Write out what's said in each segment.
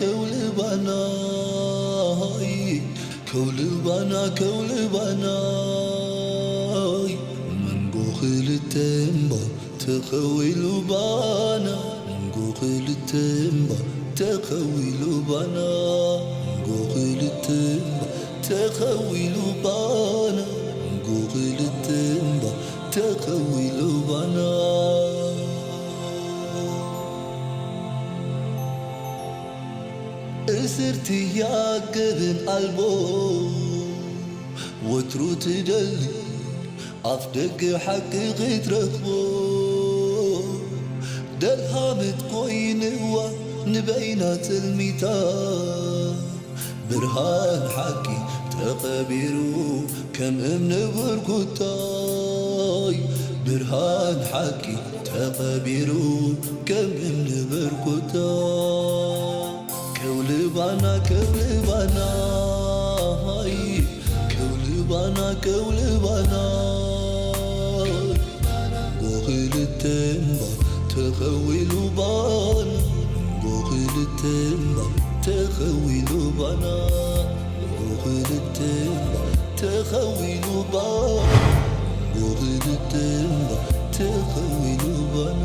ከውልባናይ ከውልባና ከውልባናይ መንጎ ክልተ እምባ ተኸዊሉ ባና መንጎ ክልተ እምባ ተኸዊሉ ባና መንጎ ክልተ እምባ ተኸዊሉ ባና መንጎ ክልተ እምባ ተኸዊሉ ባና እስርቲ ያገብን ኣልቦ ወትሩ ትደሊ ኣፍ ደገ ሓቂ ክትረኽቦ ደልሃመት ኮይንዋ ንበይና ትልሚታ ብርሃን ሓቂ ተቐቢሩ ከም እምኒ ብርኩታይ ብርሃን ሓቂ ተቐቢሩ ከም እምኒ ብርኩታ ከውልባና ከውልባና ሃይ ከውልባና ከውልባና ጎኽልተ እምባ ተኸዊሉ ባና ጎኽልተ እምባ ተኸዊሉ ባና ጎኽልተ እምባ ተኸዊሉ ባና ጎኽልተ እምባ ተኸዊሉ ባና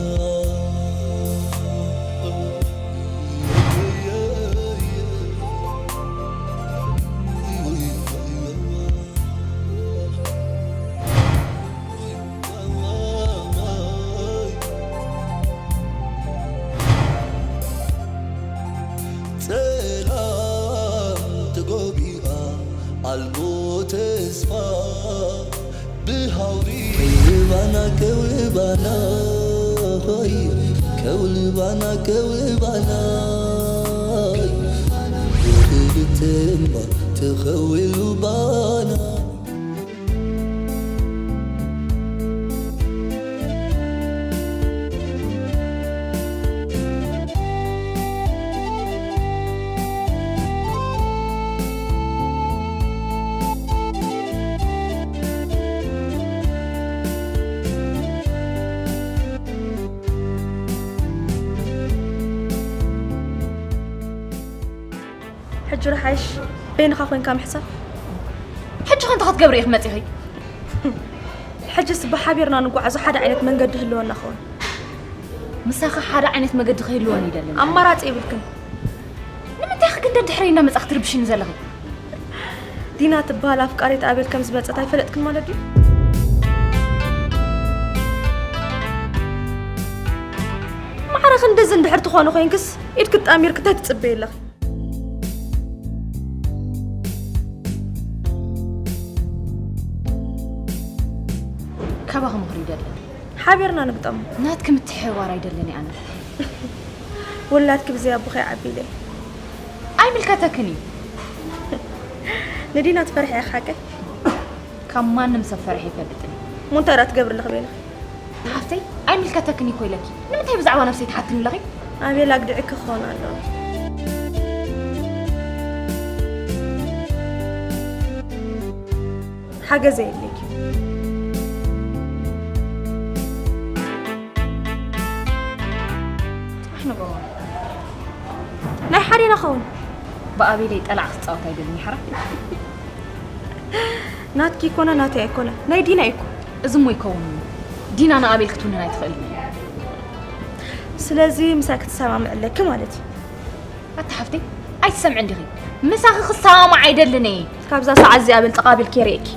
ጸላም ተጎቢኣ ኣልቦ ተስፋ ብሃውሪ ከውልባና ከውልባና ሆይ ከውልባና ከውልባና ክልተ እምባ ተኸዊሉ ባና ሕጂ ዶ ሓይሽ በይንኻ ኮይንካ ምሕሳብ? ሕጂ ከ እንታይ ክትገብሪ ኢኺ መጺኺ? ሕጅስ ብሓቢርና ንጓዓዞ ሓደ ዓይነት መንገዲ ህልወና ኸውን። ምሳኺ ሓደ ዓይነት መገዲ ክህልወኒ ይደሊ። ኣማራጺ ይብልክን። ንምንታይ ኢኺ ግን ደድሕረይ እናመጻኺ ትርብሽኒ ዘለኺ? ዲና ትበሃል ኣፍቃሪት ኣቤል ከም ዝመጸት ኣይፈለጥክን ማለት ድዩ? ማዕረ ክንድዚ እንድሕር ትኾኒ ኮይንክስ ኢድኪ ጣሚርኪ እንታይ ትጽበዪ ኣለኺ? ካባኺ ምኽሪ ይደሊ። ሓቢርና ንግጠሞ። ናትኪ ምትሕብባር ኣይደልን እየ ኣነ። ወላድኪ ብዘይ ኣቦኺ ይዓቢ ኢለ። ኣይምልከተክን እዩ። ንዲና ትፈርሒ ኢኺ ሓቀይ? ካብ ማንም ሰብ ፈሪሐ ኣይፈልጥን እየ። እሞ እንታይ ደኣ ትገብሪ ኣለኺ በይንኺ? ሓፍተይ፣ ኣይምልከተክን እዩ እኮ ኢለኪ። ንምንታይ ብዛዕባ ነብሰይ ትሓትኒ ኣለኺ? ኣቤል ኣግዲዕኪ ክኾን ኣለዎ። ሓገዘ የድልየኪ። ጽባሕ ንግሆ። ናይ ሓዴና ኸውን። ብኣቤለይ ጠላዕ ክጻወት ኣይደልን ይሓራ። ናትኪ ይኮነ ናተይ ኣይኮነ፣ ናይ ዲና እዩ እኮ። እዚ እሞ ይከውን እዩ። ዲና ንኣቤል ክትውንን ኣይትኽእልን እያ። ስለዚ ምሳይ ክትሰማምዕ ኣለኪ ማለት እዩ። ኣታ ሓፍተይ፣ ኣይትሰምዕን ዲኺ? ምሳኺ ክሰማማዕ ኣይደልን እየ። ካብዛ ሰዓት እዚኣ በልጢ ቃቢልኪ የርእየኪ።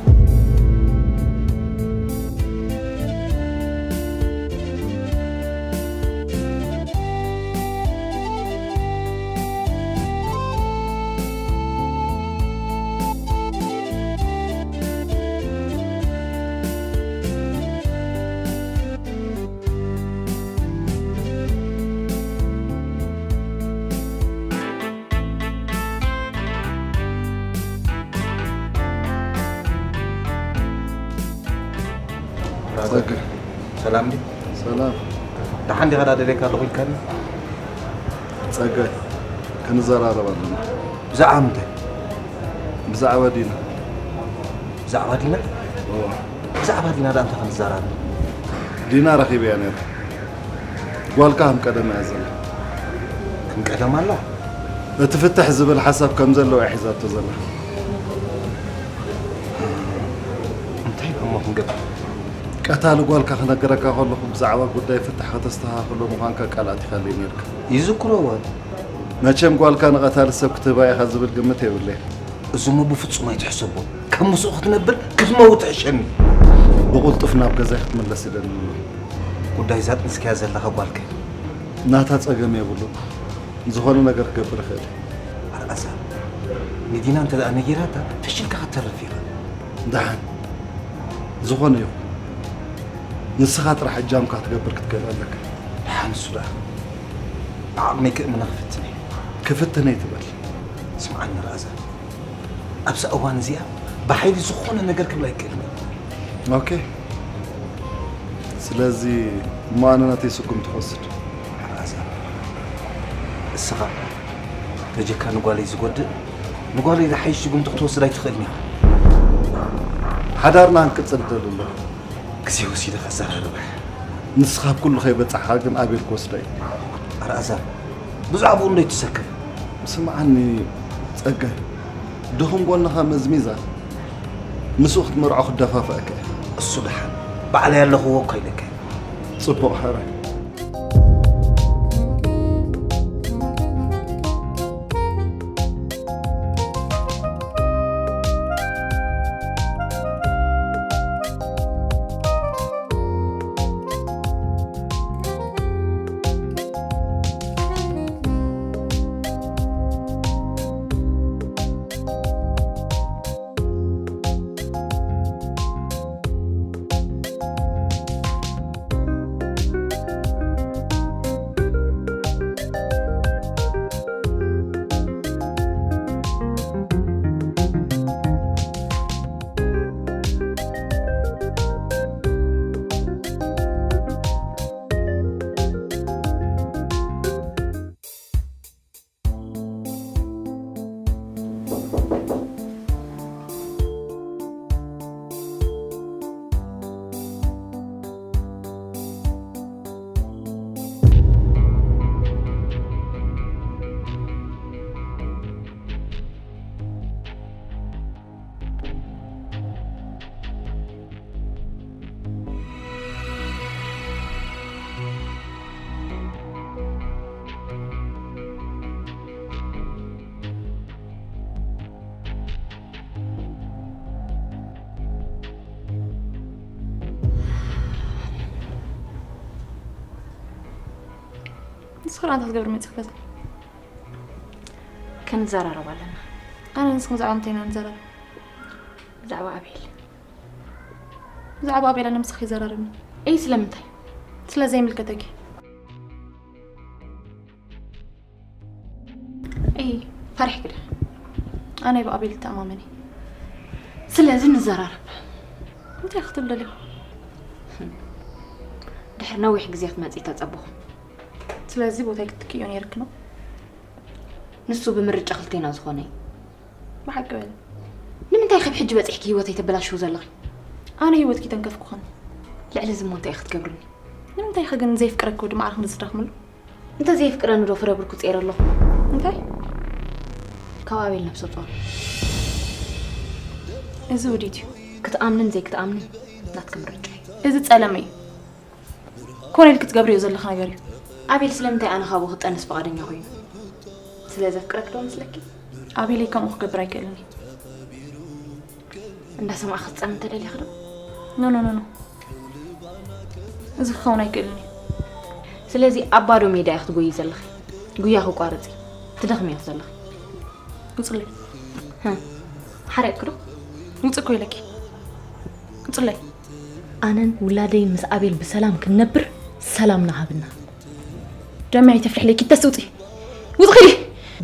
ጸጋይ። ሰላም ድዩ? ሰላም። ደሓን ዲኻ? ዳደለካ ኣለኹ ኢልካኒ። ጸጋይ፣ ክንዘራረብ ኣለና። ብዛዕባ ምንታይ? ብዛዕባ ዲና። ብዛዕባ ዲና? እወ። ብዛዕባ ዲና ደኣ እንታይ ክንዘራረብ? ዲና ረኺበያ ነይረ። ጓልካ ከም ቀደም እያ ዘላ። ከም ቀደም ኣላ? እቲ ፍትሕ ዝብል ሓሳብ ከም ዘለዎ እያ ሒዛቶ ዘላ። እንታይ እሞ ክንገብር? ቀታሊ ጓልካ ክነገረካ ከለኹ ብዛዕባ ጉዳይ ፍትሕ ከተስተኻኽሎ ምዃንካ ቃል ኣቲኻለይ ነይርካ። ይዝክሮ እወ። መቸም ጓልካ ንቐታሊ ሰብ ክትህባ ኢኻ ዝብል ግምት የብለይ። እዚ እሞ ብፍጹም ኣይትሕሰቦ። ከም ምስኡ ክትነብር ክትመውት ትሕሸኒ። ብቕልጡፍ ናብ ገዛይ ክትምለስ ይደሊ ኣለኹ። ጉዳይ እዛ ጥንስካያ ዘለኻ ጓልከ? ናታ ጸገም የብሉን። ዝኾነ ነገር ክገብር እኽእል እየ። ኣልኣዛር፣ ንዲና እንተ ደኣ ነጊራታ ፈሺልካ ክትተርፍ ኢኻ። ደሓን ዝኾነ ይኹን፣ ንስኻ ጥራሕ እጃምካ ክትገብር ክትክእል ኣለካ። ደሓን እሱ ደኣ ብዓቕመይ ክእምና ክፍትን እየ። ክፍትን ኣይትበል። ስምዓኒ ኣልኣዛር፣ ኣብዛ እዋን እዚኣ ብሓይሊ ዝኾነ ነገር ክብል ኣይክእልን እየ። ኦኬ፣ ስለዚ እሞ ኣነ ናተይ ስጉምቲ ክወስድ። ኣልኣዛር፣ እስኻ ተጀካ ንጓለይ ዝጎድእ ንጓለይ ዝሓይሽ ስጉምቲ ክትወስድ ኣይትኽእልን ኢኻ። ሓዳርና ክንቅጽል እደሊ ኣለኹ። ግዜ ወሲደ ከዘራርባ። ንስኻ ኣብ ኩሉ ከይበጻሕኻ ግን ኣቤል ክወስዳ እዩ። ኣልኣዛር፣ ብዛዕባኡ እንዶ ኣይትሰክፍ። ስምዓኒ ጸጋይ፣ ድኹም ጎንኻ መዝሚዛ ምስኡ ክትመርዖ ክደፋፍኣካ እየ። እሱ ደሓን ባዕለይ ኣለኽዎ እኮ ኢለካ እየ። ጽቡቕ ሕራይ። ንስኺ ደኣ እንታይ ክትገብሪ መፂኺ ገዛ? ክንዘራረብ ኣለና። ኣነ ንስኺ ብዛዕባ ምንታይ ኢና ንዘራረብ? ብዛዕባ ኣቤል። ብዛዕባ ኣቤል ኣነ ምሳኺ ይዘራረብኒ። እይ ስለምንታይ? ስለ ዘይምልከተኪ። እይ ፈሪሕኪ ዲኺ? ኣነ ብኣቤል ይተኣማመን እየ። ስለዚ ንዘራረብ። እንታይ ክትብሊ ደሊኺ? ድሕሪ ነዊሕ ግዜ ክትመጺ ተጸበኹ። ስለዚ ቦታይ ክትክዮ ነይርኪ ነው? ንሱ ብምርጫ ክልቴና ዝኾነ እዩ። ብሓቂ በሊ። ንምንታይ ካብ ሕጂ በጺሕኪ ህይወተይ ተበላሽው ዘለኺ? ኣነ ህይወትኪ ተንከፍኩኽን። ልዕሊ እዚ እሞ እንታይ ኢኺ ክትገብርኒ? ንምንታይ ኢኺ ግን ንዘይፍቅረኪ ወዲ ማዕረ ክንዲ ትደኽምሉ? እንተ ዘየፍቅረኒ ዶ ፍረ ብርኩ ጸይረ ኣለኹ? እንታይ? ካብ ኣቤል ነብሰ ጾር። እዚ ውዲት እዩ። ክትኣምንን ዘይክትኣምንን ናትኪ ምርጫ እዩ። እዚ ጸለመ እዩ። ኮነ ኢልኪ ትገብርዮ ዘለኺ ነገር እዩ። ኣቤል ስለምንታይ ኣነ ካብኡ ክጠንስ ፍቓደኛ ኮይኑ? ስለ ዘፍቅረኪ ዶ መስለኪ? ኣቤለይ ከምኡ ክገብር ኣይክእልን እዩ። እንዳሰማዕኺ ክትጸሚ እንተደሊኺ ዶ? ኖ ኖ ኖ ኖ። እዚ ክኸውን ኣይክእልን እዩ። ስለዚ ኣብ ባዶ ሜዳ ኢኺ ትጎዪ ዘለኺ። ጉያ ክቋርጺ ትደኽሚ ኢኺ ዘለኺ። ውጽለይ። ሓረቅኪ ዶ? ውጽእ እኮ ኢለኪ። ውጽለይ። ኣነን ውላደይን ምስ ኣቤል ብሰላም ክንነብር ሰላምና ሃብና። ደመይ ኣይተፍልሕለይ፣ ኪድ ተስውጺ። ውጽእ ኺዲ።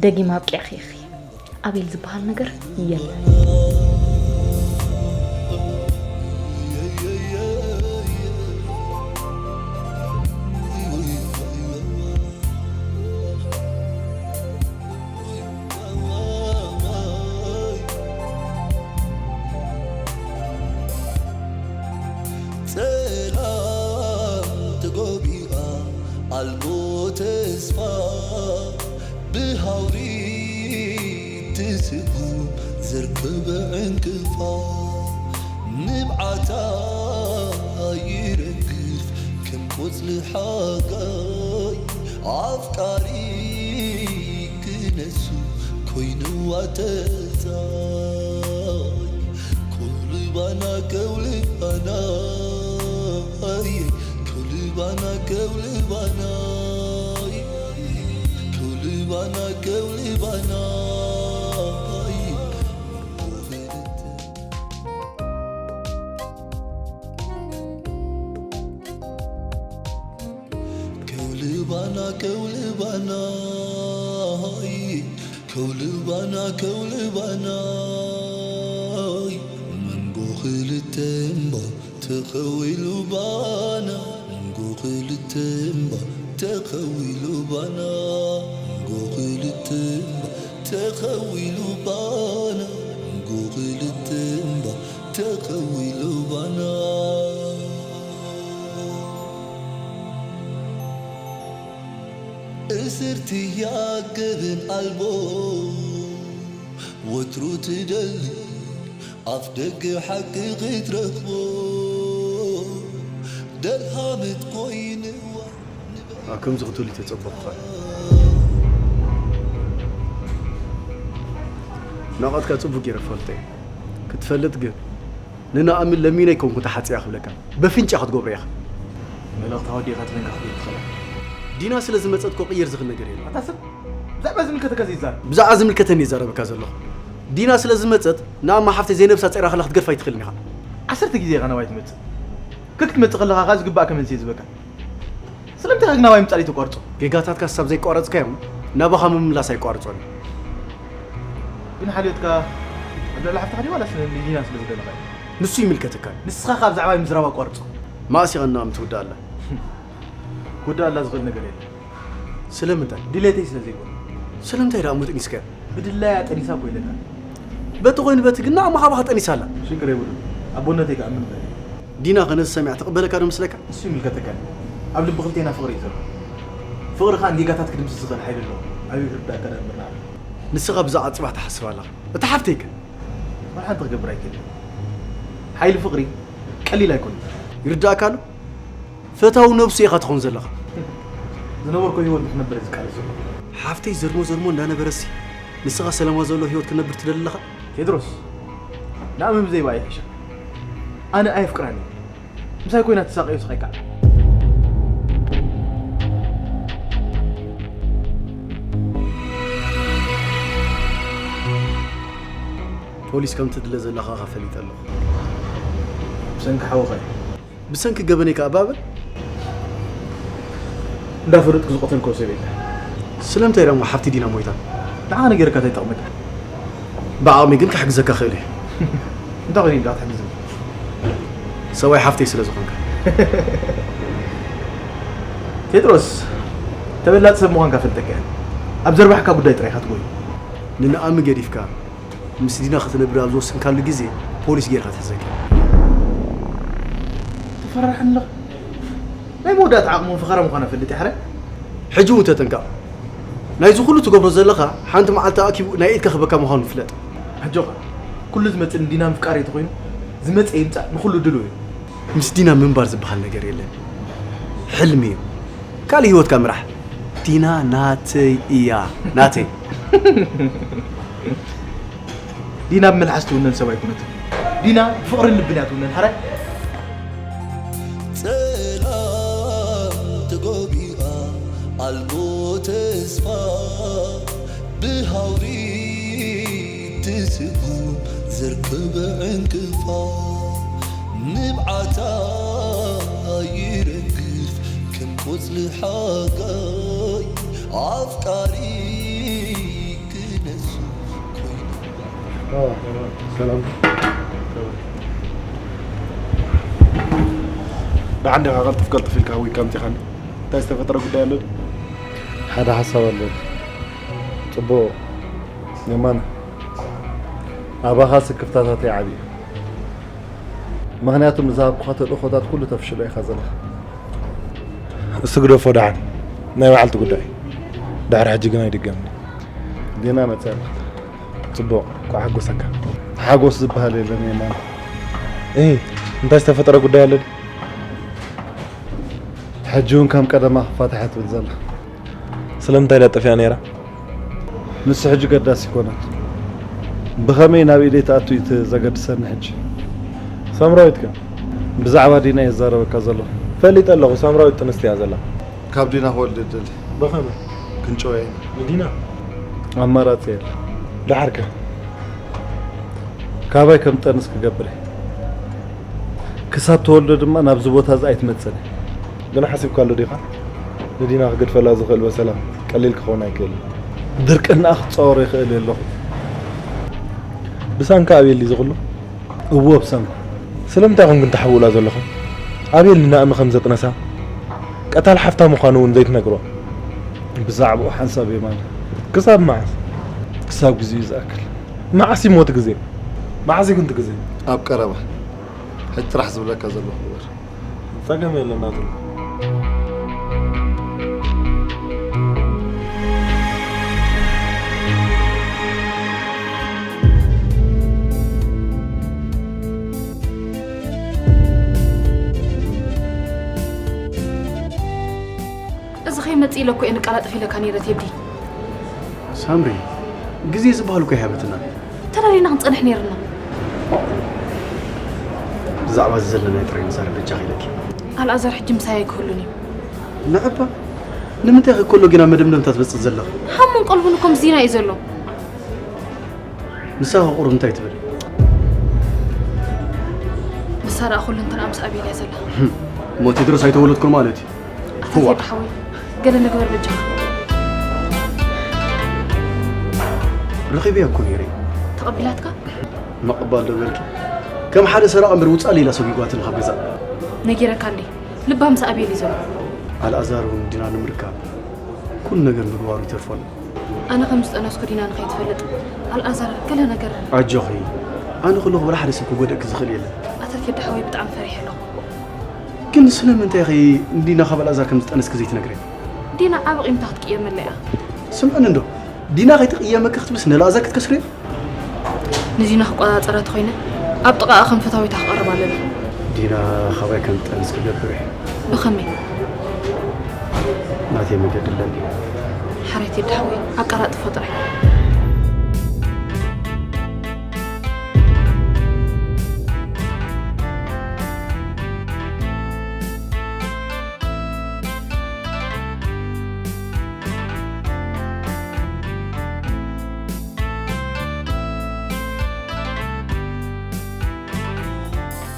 ደጊም ኣብቂዕኺ ኢኺ። ኣቤል ዝበሃል ነገር የለን። ጸላም ተጎቢኣ ኣልቦ ተስፋ ብሃውሪ ትስጉም ዝርከብ ዕንቅፋት ንብዓታ ይረግፍ ከም ቆጽሊ ሓጋይ ኣፍቃሪ ክነሱ ኮይንዋ ተጻይ ከውልባና ከውልባና ከውልባና ከውልባና ከውልባና ከውልባና ከውልባና ከውልባና ከውልባና ከውልባና መንጎ ክልተ እምባ ተኸዊሉ ባና መንጎ ክልተ እምባ ተኸዊሉ ባና መንጎ ክልተ እምባ ተኸዊሉ ባና መንጎ ክልተ እምባ ተኸዊሉ ባና እስርትያ ገበን ኣልቦ ወትሩ ትደሊ ኣፍ ደገ ሓቂ ክትረኽቦ ደልሃመት ኮይንዋ ከምዚ ክትብል ይተጸበኹኻ። ናቕትካ ጽቡቕ ገይረ እፈልጦ እየ። ክትፈልጥ ግን ንነኣምን ለሚነ ኣይኮንኩ ተሓጽያ ክብለካ በፍንጫ ክትገብሮ ኢኻ። መልእኽቲ ኣወዲእካ ትበንካ ክትብል ትኽእል። ዲና ስለ ዝመጸት እኮ ቅይር ዝኽእል ነገር የለን። ኣታ ሰብ ብዛዕባ ዝምልከተካ ዘይዛረብ። ብዛዕባ ዝምልከተኒ ይዛረበካ ዘለኹ። ዲና ስለ ዝመጸት ንኣማ ሓፍተይ ዘይነብሳ ጸይራ ከላ ክትገድፋ ኣይትኽእልን ኢኻ። ዓሰርተ ግዜ ኢኻ ናባይ ትመጽእ። ከክትመጽእ ከለኻ ከኣ ዝግባእካ መልሲ እየ ዝበካ። ስለምንታይ ከ ናባይ ምጻእ ዘይተቋርጾ? ጌጋታትካ ክሳብ ዘይቋረጽካዮም ናባኻ ምምላስ ኣይቋርጾን እዩ። ግን ሓልዮትካ ኣብ ልዕሊ ሓፍትኻ ድዩ ዋላስ ንሊና ስለ ዝደለኻ እዩ? ንሱ ይምልከተካ እዩ። ንስኻ ካብ ብዛዕባይ ምዝራብ ኣቋርጾ። መኣስ ኢኻ ንኣም ትውዳእ ኣላ? ክውዳእ ኣላ ዝኽእል ነገር የለን። ስለምንታይ? ድሌተይ ስለ ዘይኮነ። ስለምንታይ ደኣ እሞ ጠኒስካያ? ብድላያ ጠኒሳ እኮ ኢለካ። በቲ ኮይኑ በቲ ግን ንኣማ ካባኻ ጠኒሳ ኣላ። ሽግር የብሉን። ኣቦነተይ ክኣምን እኽእል እየ። ዲና ኸ ነዚ ሰሚዓ ትቕበለካ ዶ መስለካ? ንሱ ይምልከተካ እዩ። ኣብ ልቢ ክልቴና ፍቕሪ እዩ ዘሎ። ፍቕሪ ኸኣ ንጌጋታት ክድምስስ ዝኽእል ሓይሊ ኣለዎ። ኣበይ ክርዳእካ ደኣ እምበር ንዓኻ። ንስኻ ብዛዕባ ጽባሕ ትሓስብ ኣለኻ። እታ ሓፍተይ ከ? ወላ ሓንቲ ክገብር ኣይክእልን። ሓይሊ ፍቕሪ ቀሊል ኣይኮነን። ይርዳእካ ኣሎ? ፈታዊ ነብሱ ኢኻ ትኾን ዘለኻ። ዝነበርኩ ህይወት ንክነብር እየ ዝቃለስ ዘለኹ። ሓፍተይ ዘርሞ ዘርሞ እንዳነበረሲ ንስኻ ሰላማ ዘሎ ህይወት ክነብር ትደሊ ኣለኻ? ቴድሮስ፣ ንኣምን ብዘይባ ይሕሻ። ኣነ ኣየፍቅራን እየ። ምሳይ ኮይና ትሳቐዮ ስቕ ኣይከኣል። ፖሊስ ከም ትድለ ዘለኻ ኸ ፈሊጠ ኣለኹ። ብሰንኪ ሓውኻ እዩ። ብሰንኪ ገበነይ ከኣ ባበል? እንዳፈለጥኩ ዝቐተልክዎ ሰብ የለን። ስለምንታይ ደሞ ሓፍቲ ዲና ሞይታ? ንዓኻ ነጊረካ እንታይ ይጠቕመካ? ብዓቕመይ ግን ክሕግዘካ እኽእል እየ። እንታይ ኮይኑ ኢልካ ክትሕግዘኒ? ሰብኣይ ሓፍተይ ስለ ዝኾንካ። ቴድሮስ፣ ተበላጺ ሰብ ምዃንካ እፈልጠካ እየ። ኣብ ዘርባሕካ ጉዳይ ጥራይ ኢኻ ትጎዩ። ንነኣሚ ገዲፍካ ምስ ዲና ክትነብር ኣብ ዝወሰንካሉ ግዜ ፖሊስ ጌርካ ትሕዘካ። ትፈራርሐኒ ኣለኻ። ናይ መወዳእታ ዓቕሚ እውን ፈኸራ ምዃና እፈልጥ እየ ሕራይ። ሕጂ እውን ተጠንቀቕ። ናይዚ ኩሉ ትገብሮ ዘለኻ ሓንቲ መዓልቲ ኣእኪቡ ናይ ኢድካ ክህበካ ምዃኑ ፍለጥ። ኣጆኻ፣ ኩሉ ዝመጽእ ንዲና ምፍቃር እንተኾይኑ ዝመጽእ ይምጻእ ንኹሉ ድሉው እየ። ምስ ዲና ምንባር ዝበሃል ነገር የለን። ሕልሚ እዩ። ካልእ ህይወትካ ምራሕ። ዲና ናተይ እያ። ናተይ። ዲና ብመልሓስ ትውነን ሰብ ኣይኮነትን። ዲና ብፍቕርን ልብን እያ ትውነን። ሕራይ። ጸላም ተጎቢኣ ኣልቦ ተስፋ ብሃውሪ ትስጉም ዘርከብ ዕንቅፋ ንብዓታ ይረግፍ ከም ቆጽሊ ሓጋይ ኣፍቃሪ ክነሱ ኮይኑ። ሰላም። ብዓንዴኻ ቀልጥፍ ቀልጥፍ ኢልካ ሃዊካ ኣምጺኻኒ። እንታይ ዝተፈጠረ ጉዳይ ኣሎ ድዩ? ሓደ ሓሳብ ኣሎ። ጽቡቕ። የማነ፣ ኣባኻ ስክፍታታተይ ዓብዩ። ምኽንያቱ ንዝሃብኩኻ ተልእኾታት ኩሉ ተፍሽሎ ኢኻ ዘለኻ። እስቲ ግደፎ ደሓን፣ ናይ በዓልቲ ጉዳይ። ድሕሪ ሕጂ ግን ኣይድገምን። ዲና መፅያ ኣላ። ፅቡቕ፣ እንኳዕ ሓጎሰካ። ሓጎስ ዝበሃል የለን የማነ። እህ፣ እንታይ ዝተፈጠረ ጉዳይ ኣሎ? ሕጂ እውን ከም ቀደማ ክፋትሓ ትብል ዘላ። ስለምንታይ ድያ ጠፊኣ ነይራ? ንሱ ሕጂ ገዳሲ ይኮነን። ብኸመይ ናብ ኢደይ ትኣቱ እዩ እቲ ዘገድሰኒ ሕጂ። ሳምራዊት ከ? ብዛዕባ ዲና እየ ዝዛረበካ ዘለኹ። ፈሊጠ ኣለኹ፣ ሳምራዊት ጥንስቲ እያ ዘላ። ካብ ዲና ክወልድ እድል። ብኸመይ? ክንጭወ እየ። ንዲና? ኣማራፂ የለ። ደሓር ከ? ካባይ ከም ትጠንስ ክገብር እየ። ክሳብ ተወልዶ ድማ ናብዚ ቦታ እዚ ኣይትመፅን። ግን ሓሲብካሉ ዲኻ? ንዲና ክገድፈላ ዝኽእል በሰላ ቀሊል ክኸውን ኣይክእልን። ድርቅና ክፃወሮ ይኽእል የለኹ። ብሳንካ ኣቤል እዩ ዝኽሉ? እዎ ብሳንካ። ስለምንታይ ኢኹም ግን ተሓውላ ዘለኹም? ኣቤል ንናእሚ ከም ዘጥነሳ ቀታል ሓፍታ ምዃኑ እውን ዘይትነግሮ? ብዛዕባኡ ሓንሳብ የማነ። ክሳብ መዓስ? ክሳብ ግዜኡ ዝኣክል። መዓስ ይሞት ግዜ? መዓስ ይግንት ግዜ? ኣብ ቀረባ። ሕጂ ጥራሕ ዝብለካ ዘለኹ ግበር። ጸገም የለን ናቱ። እዚ ከይመጽእ ኢለ እኮ እየ ንቀላጠፍ ኢለካ ነይረ ቴዲ። ሳምሪ፣ ግዜ ዝበሃል እኮ ኣይሃበትናን። ተዳሊና ክንጸንሕ ነይርና። ብዛዕባ እዚ ዘለናዮ ጥራይ ንዛረብ በጃኺ ኢለኪ። ኣልኣዛር ሕጂ ምሳይ ኣይክህሉን እዩ። ንዕባ፣ ንምንታይ ኢኺ ኮሎ ግና መደምደምታ ትበጽሕ ዘለኺ? ሃሙን ቀልቡን እኮ ምስ ዲና እዩ ዘሎ። ንሳ ከ ቁሩብ እንታይ ትብል? ንሳ ደኣ ኩሉ እንተንኣ ምስ ኣቤል እያ ዘላ። እሞ ቴድሮስ ኣይተወለድኩን ማለት እዩ? ኣታ ህዋ። ቴዲ ሓወይ፣ ገለ ንግበር በጃኻ። ረኺበያ እኮ ነይረ። ተቐቢላትካ? ምቕባል ዶ በልኪ? ከም ሓደ ሰራቒ እምበር ውጻእ ኢላ ሰጒጓትኒ ካብ ገዛ። ነጊረካ እንዴ? ልባ ምስ ኣቤል እዩ ዘሎ። ኣልኣዛር እውን ዲና ንምርካብ ኩሉ ነገር ምግባሩ ይተርፎ ኣሎ። ኣነ ከም ዝጠነስኩ ዲና ንኸይትፈልጥ፣ ኣልኣዛር ገለ ነገር። ኣጆኺ፣ ኣነ ከለኹ ወላ ሓደ ሰብ ክጎድእኪ ዝኽእል የለን። ኣታ ቴዲ ሓወይ፣ ብጣዕሚ ፈሪሐ ኣለኹ። ግን ስለምንታይ ኢኺ ንዲና ካብ ኣልኣዛር ከም ዝጠነስኪ ዘይትነግርያ? ዲና ዓቢ ቂምታ ክትቅየመላ እያ። ስምዕኒ እንዶ፣ ዲና ከይትቅየመኪ ክትብልስ ንኣልኣዛር ክትከስርዮ? ንዲና ክቆጻጸራ ተኾይነ፣ ኣብ ጥቓኣ ከም ፈታዊታ ክቐርብ ኣለኒ። ዲና ካባይ ከም ትጠንስ ክገብር እየ። ብኸመይ? ናተይ መገዲ ኣለኒ። ሓራይ ቴዲ ሓወይ፣ ኣቀላጥፎ ጥራይ።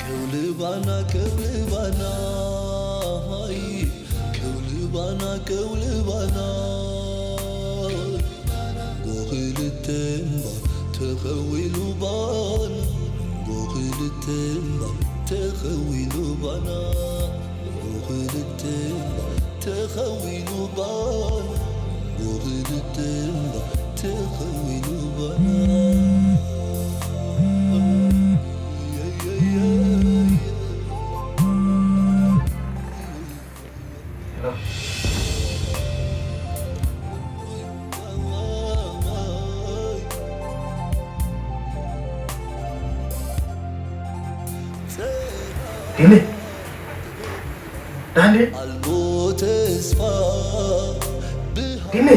ከውልባና ከውልባና ሃይ ከውልባና ከውልባና ጎኽልተ እምባ ተኸዊሉ ባን ጎኽልተ እምባ ተኸዊሉ ባና ጎኽልተ እምባ ተኸዊሉ ባን ጎኽልተ እምባ ተኸዊሉ ባና ዲኒ ዳንዴ ዲኒ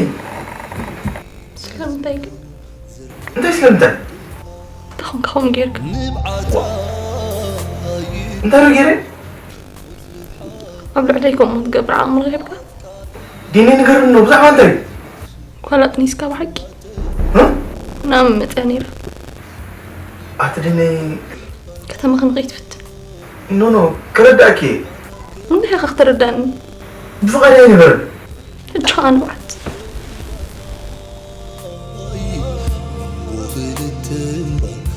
ስለምንታይ ግን እንታይ ስለምንታይ እንታይ ኾንካ ከምኡ ጌርካ እንታይ ዶ ገይረ ኣብ ልዕለይ ከምኡ ትገብር ዓቕሚ ረኺብካ ዲኒ ንገርኒ ብዛዕባ እንታይ ጓል ኣጥኒስካ ብሓቂ ናብ መፅያ ነይራ ኣቲ ዲኒ ከተማኺ ንኸይትፍትን ኖ ኖ ክረዳእኪ እንታይ ኢኻ ክትርዳእኒ ብፍቓድ ኣይነበረን ሕጂ ኸዓ ንብዓት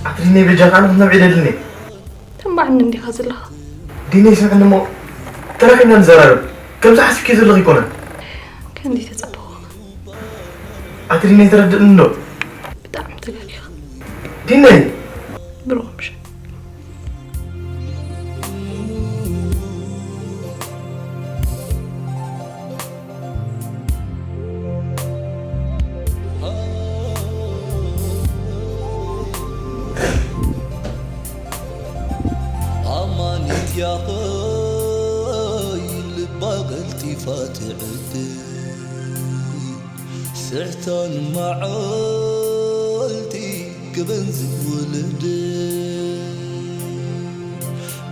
ኣቲ ዲኒ በጃኻ ኣነ ክትነብዒ ደልኒ ተንባዕኒ እንዲኻ ዘለኻ ዲኒ ስምዕኒ እሞ ተራኺብና ንዘራረብ ከምዚ ሓሲብኪ ዘለኺ ኣይኮነን ከምዚ ተጸበኹ ኣቲ ዲኒ ተረድእኒ እንዶ ብጣዕሚ ተጋጊኻ ዲኒ ብሩኽ ምሸት ኣኾይ ልባ ቀልጢፋ ትዕድል ስሕታን መዓልቲ ክበን ዝውልድ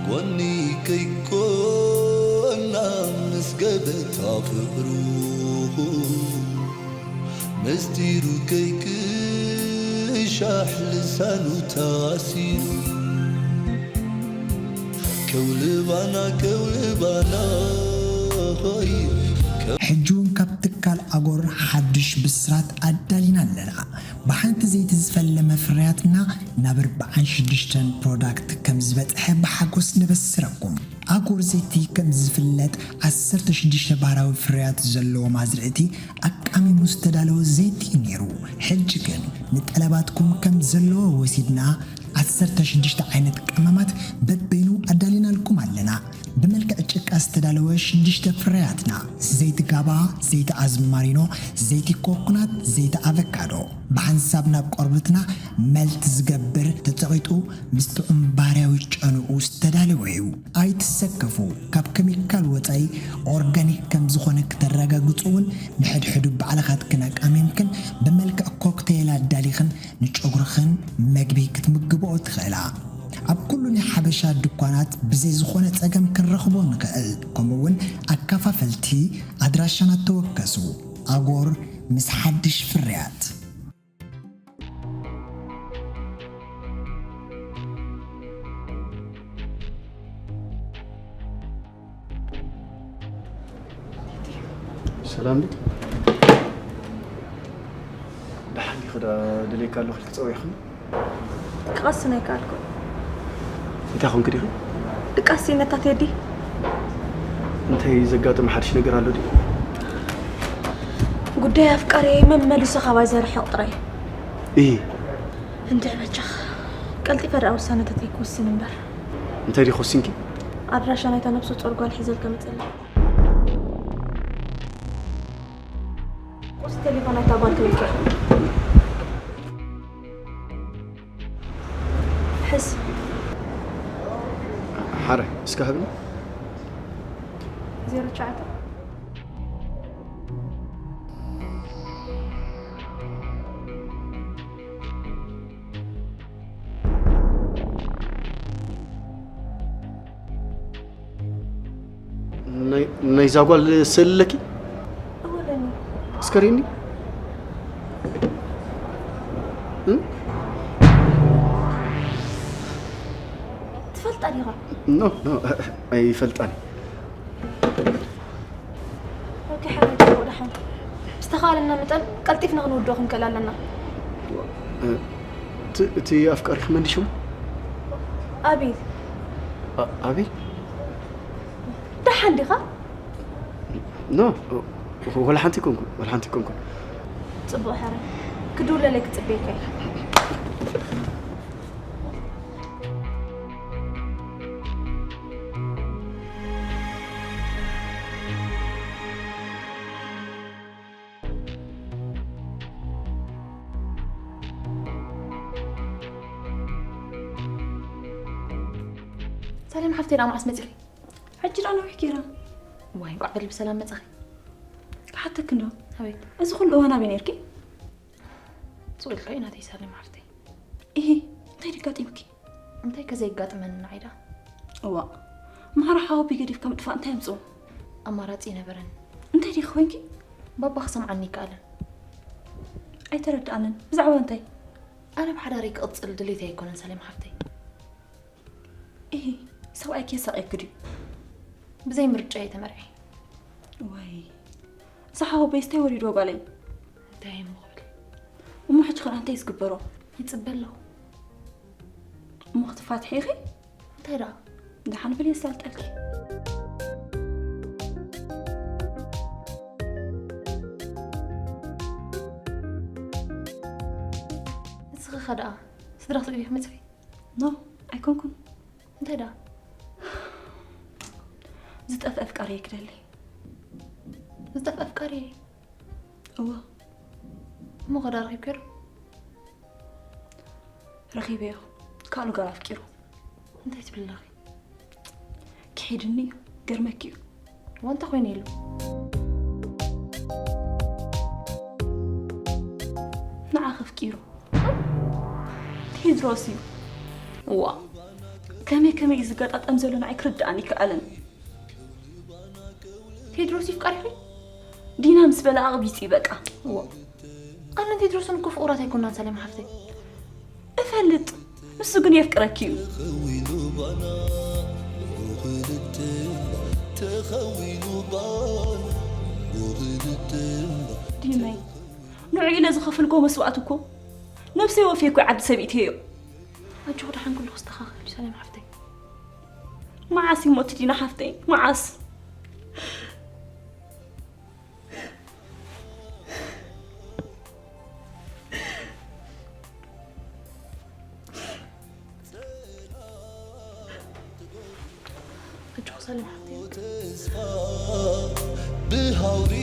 ጎኒ ከይኮና ምስ ገበታ ፍቕሩ ምስጢሩ ከይክሻሕ ልሳኑ ታሲሩ ከውልባና ከውልባና ሆይ ሕጂ እውን ካብ ትካል ኣጎር ሓድሽ ብስራት ኣዳሊና ኣለና። ብሓንቲ ዘይቲ ዝፈለመ ፍርያትና ናብ ኣርብዓን ሽዱሽተን ፕሮዳክት ከም ዝበጽሐ ብሓጎስ ነበስረኩም። ኣጎር ዘይቲ ከም ዝፍለጥ ዓሰርተ ሽዱሽተ ባህራዊ ፍርያት ዘለዎም ኣዝርእቲ ኣቃሚሙ ዝተዳለወ ዘይቲ እዩ ነይሩ። ሕጂ ግን ንጠለባትኩም ከም ዘለዎ ወሲድና ዓሰርተ ሽዱሽተ ዓይነት ቀመማት በበይኑ ኣዳሊናልኩም ኣለና። ብመልክዕ ጭቃ ዝተዳለወ ሽዱሽተ ፍርያትና፣ ዘይቲ ጋባ፣ ዘይቲ ኣዝማሪኖ፣ ዘይቲ ኮኮናት፣ ዘይቲ ኣቨካዶ፣ ብሓንሳብ ናብ ቆርበትና መልት ዝገብር፣ ተጸቒጡ ምስ ጥዑም ባህርያዊ ጨንኡ ዝተዳለወ እዩ። ኣይትሰከፉ፣ ካብ ኬሚካል ወጻኢ ኦርጋኒክ ከም ዝኾነ ክተረጋግጹ እውን ንሕድሕዱ ባዕልኻትክን ኣቃሚምክን ብመልክዕ ኮክቴል ኣዳሊኽን ንጨጉርኽን መግቢ ክትምግብኦ ትኽእላ። ኣብ ኩሉ ናይ ሓበሻ ድኳናት ብዘይ ዝኾነ ጸገም ክንረኽቦ ንኽእል። ከምኡ እውን ኣከፋፈልቲ ኣድራሻና ተወከሱ። ኣጎር ምስ ሓድሽ ፍርያት። ሰላም ድዩ? ደሓን ዲኺ? ዳ ደልየካ ኣለኹ ኢልኪ ጸዊዕኽኒ? ክቐስን ኣይከኣልኩን። እንታይ ኾንኪ ዲኺ? ድቃስ ነታ ቴዲ። እንታይ ዘጋጠመ ሓድሽ ነገር ኣሎ ድዩ? ጉዳይ ኣፍቃሪየይ መመሊሱ ካባይ ዘርሕቕ ጥራይ። እሂ። እንድዒ በጃኻ ቀልጢፈ ደኣ ውሳነ ተተይክውስን እምበር። እንታይ ዲኺ ወሲንኪ? ኣድራሻ ናይታ ነብሰ ጾር ጓል ሒዘልካ መጸለይ። ቁርሲ ቴሌፎን ናይታ ጓል ክልክዕ። ሕስ። ሓረ እስከ ሃብኒ። ዜሮ ትሽዓተ። ናይዛ ጓል ስእሊ ኣለኪ? እወለኒ። እስከ ሪኒ። ትፈልጣ ዲኻ? ኖ ኖ ኣይፈልጣን። ኦኬ ሓራይ ጽቡቕ ደሓን። ዝተኻእለና መጠን ቀልጢፍና ክንውድኦ ክንክእል ኣለና። እቲ ኣፍቃሪኺ መን ድዩ ሽሙ? ኣቤል። ኣቤል? ደሓን ዲኻ? ኖ ወላ ሓንቲ ኣይኮንኩን፣ ወላ ሓንቲ ኣይኮንኩን። ጽቡቕ ሓራይ ክድውለለይ ክጽበየካ እየ። ሰላም ሓፍተይ ደኣ መዓስ መፂኺ? ሕጂ ደኣ ነዊሕ ገይራ። ዋይ እንቋዕ በሊ ብሰላም መፃኺ። ክሓተኪ እንዶ ኣቤት። እዚ ኩሉ እዋን ኣበይ ነርኪ? ሱቕ ኢልካዮ ናተይ ሰላም ሓፍተይ። ኢሂ እንታይ ደጋጢምኪ? እንታይ ከዘይጋጥመኒ ንዓይ ደኣ። እዋእ ማራ ሓወቦይ ገዲፍካ ምጥፋእ እንታይ ኣምፅኦ? ኣማራፂ ኣይነበረን። እንታይ ዲኺ ኮይንኪ? ባባ ክሰምዓኒ ኣይከኣለን። ኣይተረድኣንን። ብዛዕባ እንታይ? ኣነ ብሓዳረይ ክቕፅል ድሌተይ ኣይኮነን ሰሌም ሓፍተይ። ኢሂ ሰብኣይኪ የሳቕየኪ ድዩ? ብዘይ ምርጫ እየ ተመርዕየ። ዋይ እዛ ሓወቦይስ እንታይ ወሪድዎ ጓለይ? እንታይ እሞ ክብል። እሞ ሕጂ ኸ እንታይ እዩ ዝግበሮ? ይፅበ ኣለኹ። እሞ ክትፋትሒ ኢኺ? እንታይ ደኣ? ደሓን በሊ የሳልጠልኪ። ንስኺ ኸ ደኣ ስድራ ክትሪኢ ዲኺ መፂኺ? ኖ ኣይኮንኩን። እንታይ ደኣ? ዝጠፍአ ኣፍቃሪየይ ክደሊ። ዝጠፍአ ኣፍቃሪ? እወ። እሞ ኸ ደኣ ረኺብክዮ ዶ? ረኺበዮ ካልእ ጓል ኣፍቂሩ። እንታይ ትብሊ ኣለኺ? ሒድኒ እዩ፣ ገርመኪ እዩ። ወንተ ኮይነ ኢሉ። ንዓ ከፍቂሩ። ቴድሮስ እዩ። ዋ፣ ከመይ ከመይ እዩ ዝገጣጠም ዘሎ ንዓይ ክርድኣኒ ይከኣልን። ቴድሮስ ይፍቀርኺ? ዲና ምስ በላ ኣቕቢጽ እዩ በቃ። ዋ፣ ኣነን ቴድሮስን እኮ ፍቑራት ኣይኮናን ሰሌም ሓፍተይ። እፈልጥ፣ ንሱ ግን የፍቅረኪ እዩ። ዲመይ፣ ንዑ ኢለ ዝኸፈልኮ መስዋእት እኮ ነብሰይ ወፍየ እኮ ዓዲ ሰብ ኢትየዮ። ኣጆኹ ደሓን ኩሉ ክስተኻኸል እዩ ሰሌም ሓፍተይ። መዓስ ይሞት ዲና ሓፍተይ፣ መዓስ? ኣጆኺ ሰላም ሓፍተይ። ተስፋ ብሃውሪ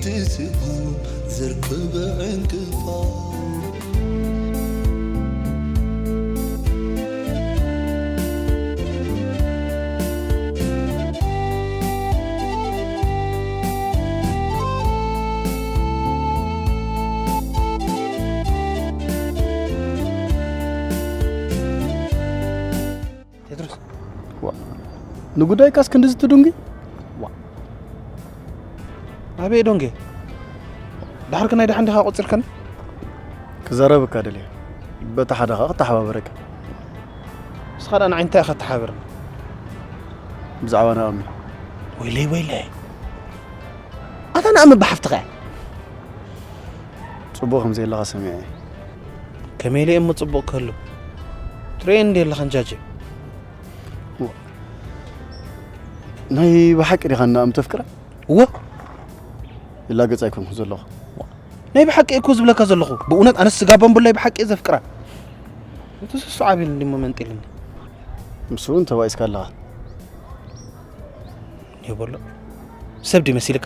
ትስጉም ዘርክበ ዕንቅፋት። ቴድሮስ። ዋ፣ ንጉዳይካስ ክንድዚ ትዱንጊ? ዋ፣ ኣበይ ዶንጌ? ድሓርክ ናይ ደሓን ዲኻ ቆጺርካኒ? ክዛረበካ ደልየ፣ በታ ሓደ ኸኣ ክተሓባበረካ። ንስኻ ደኣ ንዓይ እንታይ ኢኻ ትሓባበረኒ? ብዛዕባ ናኦሚ። ወይለይ፣ ወይለይ። ኣታ ናኦሚ ብሓፍትኻ እያ። ጽቡቕ ከም ዘየለኻ ሰሚዐ እየ። ከመይ ኢለ እሞ ጽቡቕ ክህሉ? ትርእየኒ እንዲ ኣለኻ እንጃጀ። ናይ ብሓቂ ዲኻ ናኦሚ ተፍቅራ? እወ። ይላገጽ ኣይኮንኩ ዘለኹ። ናይ ብሓቂ እኮ ዝብለካ ዘለኹ። ብእውነት ኣነስ ስጋ ባምቡላይ ብሓቂ እየ ዘፍቅራ። እቲ ስሱ ዓቢሉ እንዲሞ መንጢልኒ። ምስ እውን ተባኢስካ ኣለኻ። የበሎ። ሰብ ድዩ መሲልካ?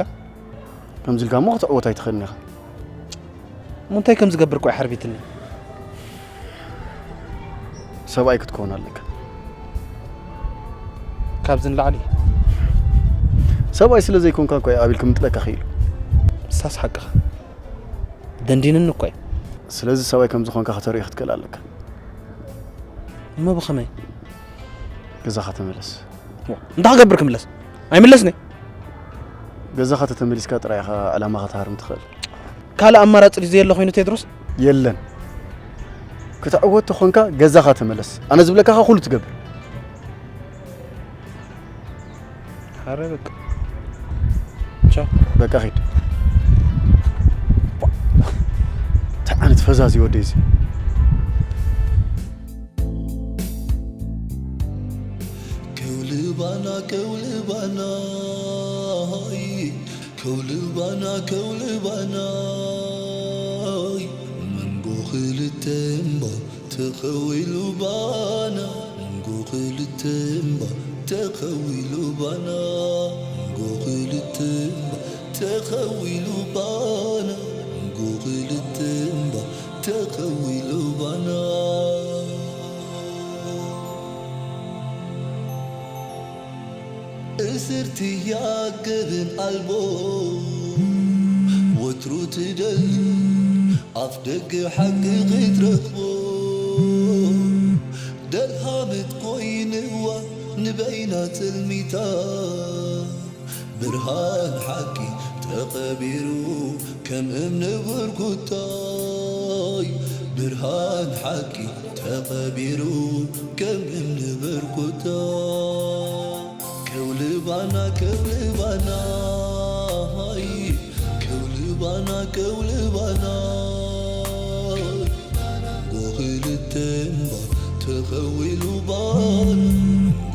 ከምዚ ኢልካ እሞ ክትዕወት ኣይትኽእልን ኢኻ። እሞ እንታይ ከም ዝገብር እኮ ኣይሓርቢትኒ። ሰብኣይ ክትከውን ኣለካ። ካብዚ ንላዕሊ? ሰብኣይ ስለ ዘይኮንካ እኮ እዩ ኣብ ኢል ክምንጥለካ ክኢሉ። ንሳስ ሓቅኻ። ደንዲንኒ እኮ እዩ። ስለዚ ሰብኣይ ከም ዝኾንካ ከተርእዮ ክትክእል ኣለካ። እሞ ብኸመይ? ገዛኻ ተመለስ። ዋ፣ እንታይ ክገብር ክምለስ? ኣይምለስኒ። ገዛኻ ተተመሊስካ ጥራይ ኢኻ ዕላማኻ ትሃርም ትኽእል። ካልእ ኣማራጺ ድዩ ዘየለ ኮይኑ ቴድሮስ? የለን። ክትዕወት ተኾንካ ገዛኻ ተመለስ። ኣነ ዝብለካ ኸኣ ኩሉ ትገብር። ሓረ በቃ። ቻው። በቃ ኺድ። እንታይ ዓይነት ፈዛዝ እዩ ወደይ እዚ? ከውልባና፣ ከውልባና፣ ሃይ፣ ከውልባና፣ ከውልባና፣ መንጎ ክልተ እምባ ተኸዊሉ ባና፣ መንጎ ክልተ እምባ ተኸዊሉ ባና፣ መንጎ ክልተ እምባ ተኸዊሉ ባና፣ መንጎ ክልተ እምባ ተኸዊሉ ባና። እስርቲ ያገብን ኣልቦ ወትሩ ትደሊ ኣፍ ደገ ሓቂ ክትረኽቦ ደልሃመት ኮይንዋ ንበይና ጽልሚታ ብርሃን ሓቂ ተቐቢሩ ከም እምኒ ብርኩታይ ብርሃን ሓቂ ተቐቢሩ ከም እምኒ ብርኩታ ከውልባና ከውልባና ሃይ ከውልባና ከውልባና ጎኽልተ እምባ ተኸዊሉ ባና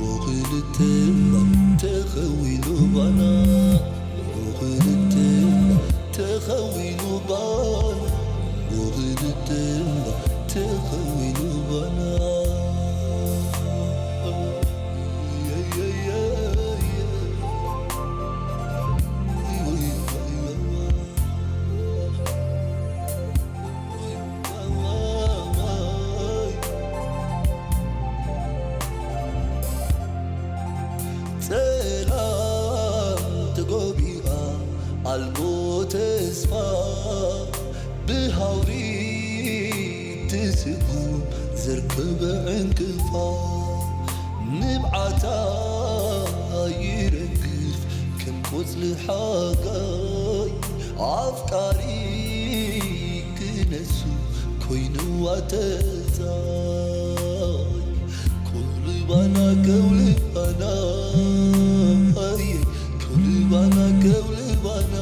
ጎኽልተ እምባ ተኸዊሉ ባና ጎኽልተ እምባ ተኸዊሉ ባና ጎኽልተ እምባ ተኸዊሉ ባና ኣልቦ ተስፋ ብሃውሪ ትስጉም ዘርክብ ዕንቅፋ ንብዓታ ይረግፍ ከም ቆጽሊ ሓጋይ ኣፍቃሪ ክነሱ ኮይኑ ኣተጻይ ከውልባና ከውልባና ኣየ ከውልባና ከውልባና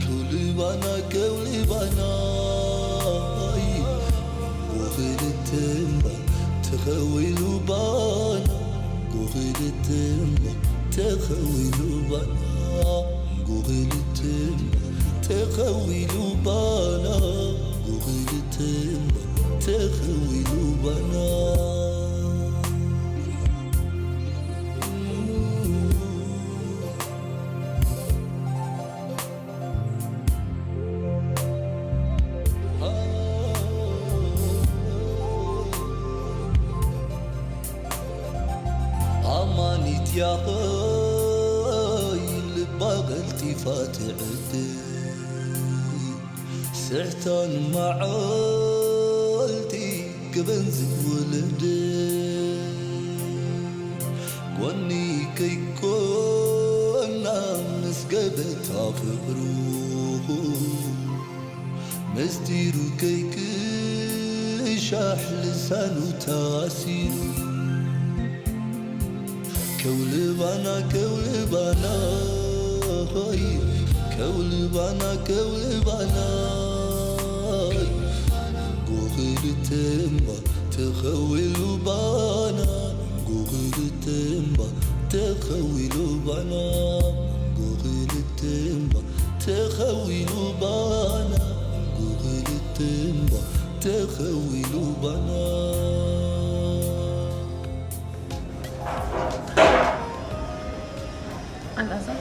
ከውልባና ከውልባና ኣየ ጎኽልትምባ ተኸዊሉ ባና ጎኽልትምባ ተኸዊሉ ባና ጎኽልትምባ ተኸዊሉ ባና ጎኽልትምባ ተኸዊሉ ባና ኣማኒት ያኸይ ልባ ቀልጢፋ ትዕድል ስሕታን መዓልቲ ክበን ዝወለደ ጎኒ ከይኮና ምስ ገበታ ፍቕሩ ምስጢሩ ከይክሻሕ ልሳኑ ታሲሩ ከውልባና ከውልባና ሆይ ከውልባና ከውልባና ጎኽልትምባ ተኸዊሉ ባና ጎኽልትምባ ተኸዊሉ ባና ጎኽልትምባ ተኸዊሉ ባና ጎኽልትምባ ተኸዊሉ ባና ኣልኣዛር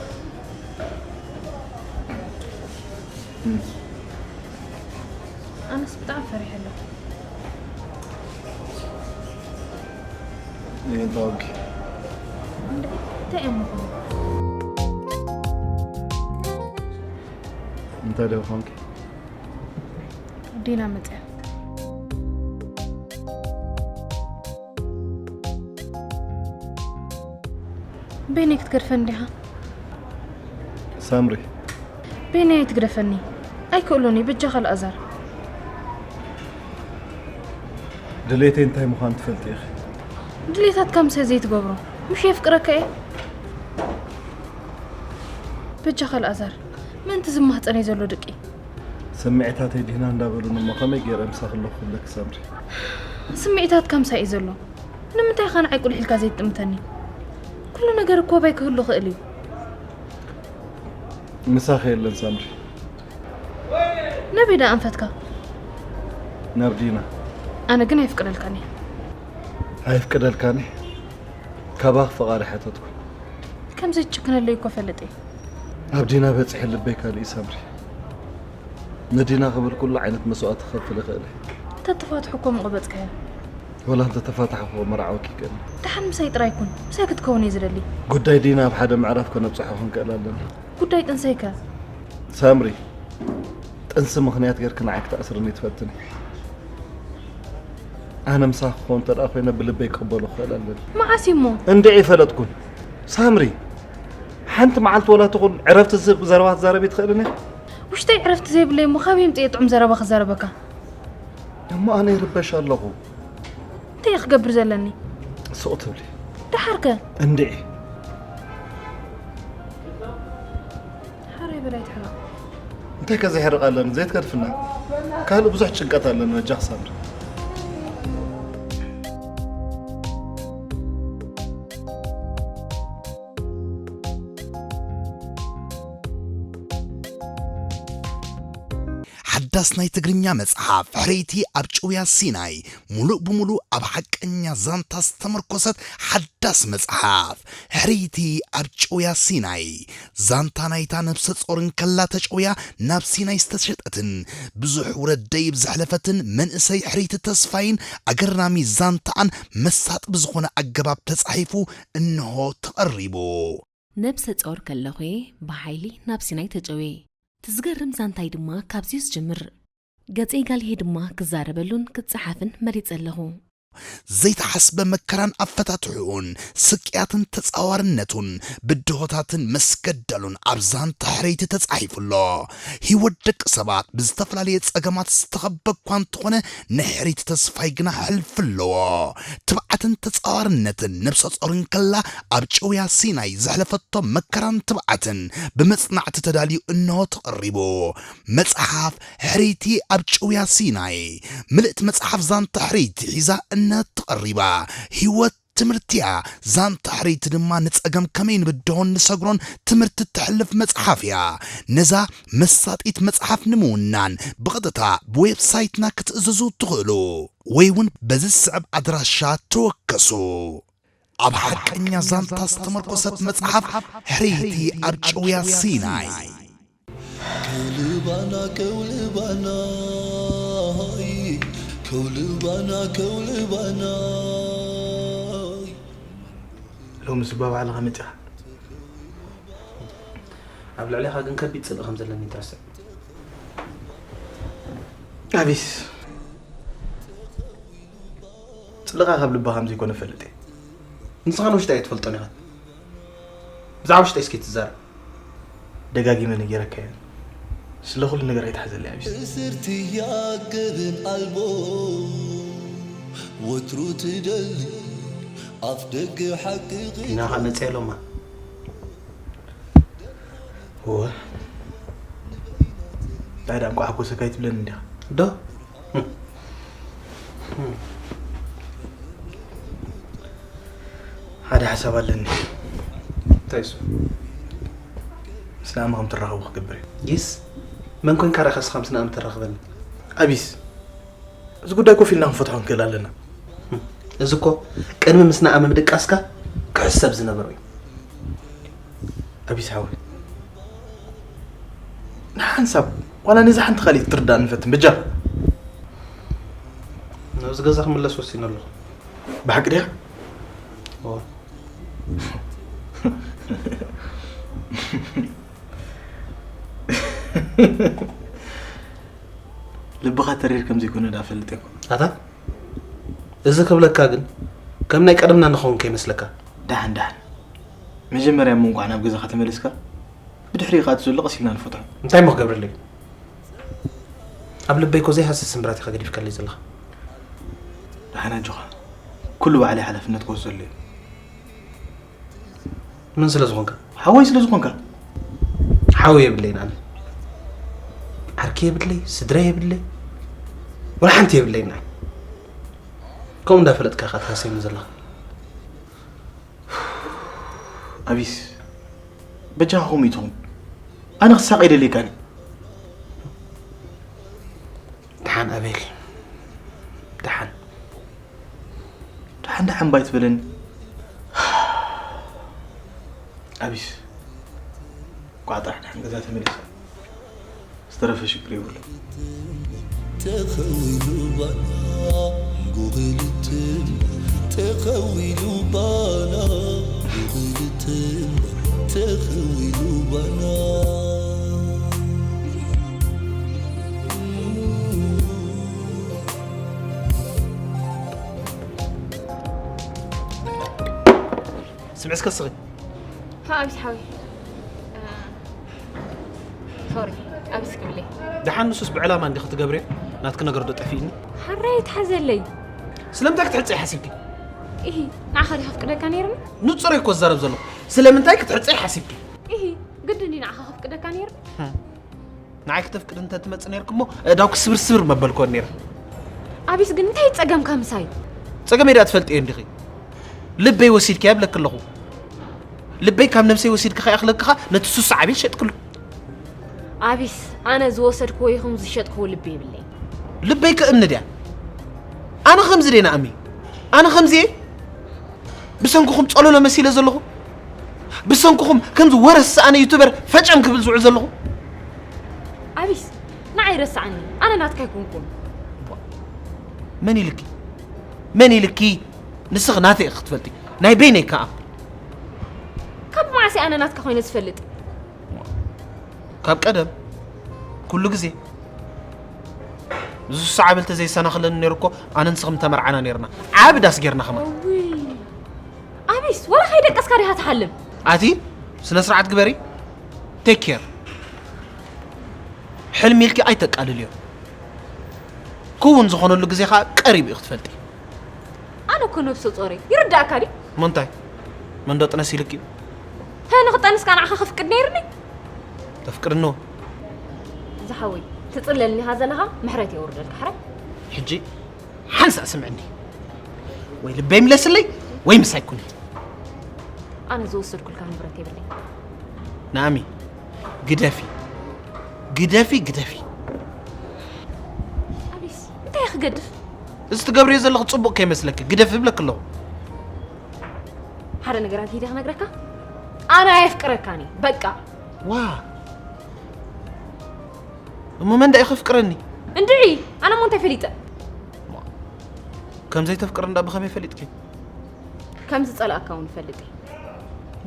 ኣነስ ብጣዕሚ ፈሪሐ ኣለኹ። ይህን ታወቂ እንታይ እዮም ምኾኑ? እንታይ ደው ኾንኪ? ዲና መፅያ። በይነይ ክትገድፈኒ ዲኻ? ሳምሪ። በይነይ ኣይትግደፈኒ። ኣይክእሉን እዩ፣ በጃኻ ኣልኣዛር። ድሌተይ እንታይ ምዃኑ ትፈልጢ ኢኺ። ድሌታትካ ምሳይ ዘይትገብሮ። ምሽ የፍቅረካ እየ። በጃኻ ኣልኣዛር። ምእንቲ ዝማህፀነይ ዘሎ ድቂ። ስምዒታተይ ዲህና እንዳበሉኒ እሞ ከመይ ገይረ ምሳኺ ኣለኹ ክብለኪ ሳምሪ? ስምዒታትካ ምሳይ እዩ ዘሎ። ንምንታይ ኢኻ ንዓይ ቁሊሕ ኢልካ ዘይትጥምተኒ? ኩሉ ነገር እኮ ኣባይ ክህሉ ይኽእል እዩ። ምሳኺ የለን ሳምሪ። ናበይ ደኣ ኣንፈትካ? ናብ ዲና። ኣነ ግን ኣይፍቅደልካን እየ። ኣይፍቅደልካን እየ? ካባኺ ፍቓድ ሓተትኩ። ከም ዘይትጭክነለይ እኮ ፈልጥ እየ። ኣብ ዲና በጺሐ ልበይ ካልእ እዩ ሳምሪ። ንዲና ክብል ኩሉ ዓይነት መስዋእቲ ክኸፍል ይኽእል እየ። እንተተፋትሑ እኮ ምቕበጽካዮ። ወላ እንተተፋታሕኹ ክመርዓወኪ ይክእል። ደሓን ምሳይ ጥራይ ኩን። ምሳይ ክትከውን እየ ዝደሊ። ጉዳይ ዲና ኣብ ሓደ ምዕራፍ ከነብጽሖ ክንክእል ኣለና። ጉዳይ ጥንሰይ ከ? ሳምሪ፣ ጥንሲ ምኽንያት ጌርኪ ንዓይ ክትኣስርኒ ትፈትኒ። ኣነ ምሳኺ ክኸውን እንተ ደኣ ኮይነ ብልበይ ክቕበሎ ክኽእል ኣለኒ። መዓስ እዩ እሞ? እንድዒ ኣይፈለጥኩን። ሳምሪ፣ ሓንቲ መዓልቲ ወላ ትኹን ዕረፍቲ ዝህብ ዘረባ ክትዛረቢ ትኽእልን ኢኺ። ውሽጠይ ዕረፍቲ ዘይብለይ እሞ ካበይ ኣምጺኤ ጥዑም ዘረባ ክዛረበካ? እሞ ኣነ ይርበሽ ኣለኹ። እንታይ እየ ክገብር ዘለኒ? ሱቕ ትብሊ። ደሓርከ? እንድዒ። ሓራይ በላይ ትሕረቕ። እንታይ ከ ዘሕርቕ ኣለኒ? ዘይትገድፍና። ካልእ ብዙሕ ጭንቀት ኣለኒ፣ በጃኺ ሳምሪ። ሓዳስ ናይ ትግርኛ መጽሓፍ ሕርይቲ ኣብ ጭውያ ሲናይ፣ ሙሉእ ብሙሉእ ኣብ ሓቀኛ ዛንታ ዝተመርኮሰት ሓዳስ መጽሓፍ። ሕርይቲ ኣብ ጭውያ ሲናይ፣ ዛንታ ናይታ ነብሰ ጾር እንከላ ተጨውያ ናብ ሲናይ ዝተሸጠትን ብዙሕ ውረድ ደይብ ዘሕለፈትን መንእሰይ ሕርይቲ ተስፋይን ኣገራሚ ዛንታኣን መሳጢ ብዝኾነ ኣገባብ ተጻሒፉ እንሆ ተቐሪቡ። ነብሰ ጾር ከለኹ'የ ብሓይሊ ናብ ሲናይ ተጨውየ። እቲ ዝገርም ዛንታይ ድማ ካብዚ'ዩ ዝጅምር። ገጸይ ጋልሄ ድማ ክዛረበሉን ክጸሓፍን መሪጸ ኣለኹ። ዘይተሓስበ መከራን ኣፈታትሕኡን፣ ስቅያትን ተጻዋርነቱን፣ ብድሆታትን መስገደሉን ኣብ ዛንታ ሕርይቲ ተጻሒፉ ኣሎ። ህይወት ደቂ ሰባት ብዝተፈላለየ ጸገማት ዝተኸበ እኳ እንተኾነ፣ ንሕርይቲ ተስፋይ ግና ሕልፊ ኣለዎ። ትብዓትን ተጻዋርነትን ነብሰ ጾር እንከላ ኣብ ጭውያ ሲናይ ዘሕለፈቶ መከራን ትብዓትን ብመጽናዕቲ ተዳልዩ እንሆ ተቐሪቡ። መጽሓፍ ሕርይቲ ኣብ ጭውያ ሲናይ። ምልእቲ መጽሓፍ ዛንታ ሕርይቲ ሒዛ እነሆ ተቐሪባ። ህይወት ትምህርቲ'ያ። ዛንታ ሕርይቲ ድማ ንጸገም ከመይ ንብድሆን ንሰግሮን ትምህርቲ እተሕልፍ መጽሓፍ እያ። ነዛ መሳጢት መጽሓፍ ንምውናን ብቐጥታ ብዌብሳይትና ክትእዝዙ ትኽእሉ ወይ እውን በዚ ዝስዕብ ኣድራሻ ተወከሱ። ኣብ ሓቀኛ ዛንታ ዝተመርኮሰት መጽሓፍ ሕርይቲ ኣብ ጭውያ ሲናይ። ከውልባና ከውልባና ከውልባና ከውልባና። ሎሚ ስባ ባዕልኻ መጺኻ። ኣብ ልዕሌኻ ግን ከቢድ ጽልኢ ከም ዘለኒ ትረስዕ። ኣቢስ፣ ጽልእኻ ካብ ልባ ከም ዘይኮነ እፈልጥ እየ። ንስኻ ንውሽጢ ኣይትፈልጦን ኢኻ። ብዛዕባ ውሽጢ እስኪ ትዛረብ። ደጋጊመ ነጊረካ እየ። ስለ ኩሉ ነገር ኣይትሓዘለይ ኣቢስ። እስርትያ ገበን ኣልቦ ወትሩ ትደሊ ኣፍ ደገ ሓቂ ናኻ መጽያ ሎማ። እወ። እንታይ ደኣ እንቋዕ ሓጎሰካ ኣይትብለኒ እንዲኻ? ዶ? ሓደ ሓሳብ ኣለኒ። እንታይ እሱ? ምስ ናእሚ ከም ትራኸቡ ክገብር እየ። ይስ? መን ኮንካ ረኸስኻ ምስ ናእሚ ተራኽበኒ? ኣቢስ፣ እዚ ጉዳይ ኮፍ ኢልና ክንፈትሖ ንክእል ኣለና። እዚ እኮ ቅድሚ ምስ ናእሚ ምድቃስካ ክሕሰብ ዝነበሮ እዩ። ኣቢስ ሓወይ፣ ንሓንሳብ ዋላ ነዛ ሓንቲ ካልእ ክትርዳእ ንፈትን በጃ። ናብዚ ገዛ ክምለስ ወሲነ ኣለኹ። ብሓቂ ድያ? እወ። ልብኻ ተሪር ከም ዘይኮነ ደኣ ፈልጥ እየ። ኣታ፣ እዚ ክብለካ ግን ከም ናይ ቀደምና ንኸውን ከይመስለካ። ደሓን፣ ደሓን። መጀመርያ እሞ እንቋዕ ናብ ገዛኻ ተመለስካ። ብድሕሪኡ ከኣ እቲ ዘሎ ቀስ ኢልና ንፈትሖ። እንታይ እሞ ክገብረለይ? ኣብ ልበይ እኮ ዘይሃስስ ስምብራት ኢኻ ገዲፍካለይ ዘለኻ። ደሓን ኣጆኻ። ኩሉ ባዕለይ ሓላፍነት ክወስደሉ እየ። መን ስለ ዝኾንካ? ሓወይ ስለ ዝኾንካ። ሓወይ የብለይን ኣነ። ዓርኪ የብለይ፣ ስድራ የብለይ። ወላ ሓንቲ የብለይን ኣነ። ከምኡ እንዳፈለጥካ ኢኻ ትሃስየኒ ዘለኻ። ኣቢስ፣ በጃኻ ከምኡ ይትኹን። ኣነ ክሳቐ ኣይደልየካን እየ። ደሓን ኣቤል፣ ደሓን። ደሓን፣ ደሓን ባይ ትበለኒ። ኣቢስ፣ ኳዕ ጥራሕ ደሓን ገዛ ተመሊስካ። ዝተረፈ ሽግር የብሉን። ተኸዊሉ ባና ጉግልትን ተኸዊሉ ባና ጉግልትን ተኸዊሉ ባና። ስምዒ እስከ ስኺ። ሃ፣ ኣቢስ ሓወይ። እ፣ ሶሪ፣ ኣቢስ ክብለይ። ደሓን ንሱስ ብዕላማ እንዲኺ ትገብርዮ? ናትኪ ነገር ዶ ጠፊእኒ? ሓራይ ትሓዘለይ። ስለምንታይ ክትሕጽይ ሓሲብኪ? ኢሂ፣ ንዓኻ ድየ ከፍቅደካ ነይርኒ? ንጹር እኮ ዝዛረብ ዘለኹ። ስለምንታይ ክትሕጽይ ሓሲብኪ? ኢሂ፣ ግድን ድዩ ንዓኻ ከፍቅደካ ነይርኒ? ህም። ንዓይ ክተፍቅድ እንተ ትመጽእ ነይርኪ እሞ፣ ኣእዳውኪ ስብር ስብር መበልክወን ነይረ። ኣቢስ ግን እንታይ ጸገምካ ምሳይ? ጸገመይ ደኣ ትፈልጥዮ እንዲኺ። ልበይ ወሲድክያ ይብለኪ ኣለኹ። ልበይ ካብ ነብሰይ ወሲድኪ ከይኣኽለኪ ኸኣ ነቲ ሱስ ዓቢል ሸጥክሉ። ኣቢስ፣ ኣነ ዝወሰድክዎ ይኹን ዝሸጥክዎ ልቢ የብለይን። ልበይ ከ እምኒ ድያ? ኣነ ከምዚ ድየ ንኣሚ? ኣነ ከምዚ እየ? ብሰንክኹም ጸሎሎ መሲለ ዘለኹ? ብሰንክኹም ከምዚ ወረ ዝሰኣነ ዩቱበር ፈጨም ክብል ዝውዕል ዘለኹ? ኣቢስ፣ ንዓይ ረስዓኒ። ኣነ ናትካ ኣይኮንኩን። መን ኢልኪ? መን ኢልኪ? ንስኺ ናተይ ኢኺ ክትፈልጢ። ናይ በይነይ ከኣ። ካብ መዓስ ኣነ ናትካ ኮይነ ዝፈልጥ? ካብ ቀደም ኩሉ ግዜ ዝስዓብል ተዘይሰናኽለኒ ነይሩ እኮ። ኣነ ንስኽም ተመርዓና ነይርና፣ ዓቢ ዳስ ጌርና ከማን። ውይ፣ ኣቢስ፣ ወረ ከይደቀስካ ዲኻ ትሓልም? ኣቲ ስነ ስርዓት ግበሪ። ቴክ ኬር። ሕልሚ ኢልኪ ኣይተቃልልዮ። ክውን ዝኾነሉ ግዜ ኸኣ ቀሪቡ እዩ ክትፈልጢ። ኣነ እኮ ነብሰ ጾረይ ይርዳእካ ድዩ? መንታይ መንዶ ጥነስ ኢልኪ? ተ ንኽጠንስካ ንዓኻ ከፍቅድ ነይርኒ? ተፍቅርኖ? ዝሓወይ ትጽለልኒ ኻ ዘለኻ ምሕረት የውርደልካ ሕራይ። ሕጂ ሓንሳእ ስምዕኒ። ወይ ልበይ ምለስለይ ወይ ምሳይ ኩኒ። ኣነ ዝወሰድኩልካ ንብረት የብለይ። ናኣሚ ግደፊ፣ ግደፊ፣ ግደፊ። ኣቢስ እንታይ ክገድፍ? እዚ ትገብርዮ ዘለኹ ጽቡቕ ከይመስለኪ ግደፊ እብለኪ ኣለኹ። ሓደ ነገራት ሂደ ክነግረካ፣ ኣነ ኣየፍቅረካን እየ በቃ። ዋ፣ እሞ መን ደኣ እዩ ከፍቅረኒ? እንድዒ፣ ኣነ እሞ እንታይ ፈሊጠ? ከም ዘይተፍቅረኒ ደኣ ብኸመይ ፈሊጥኪ? ከም ዝጸላእካ እውን እፈልጥ እየ።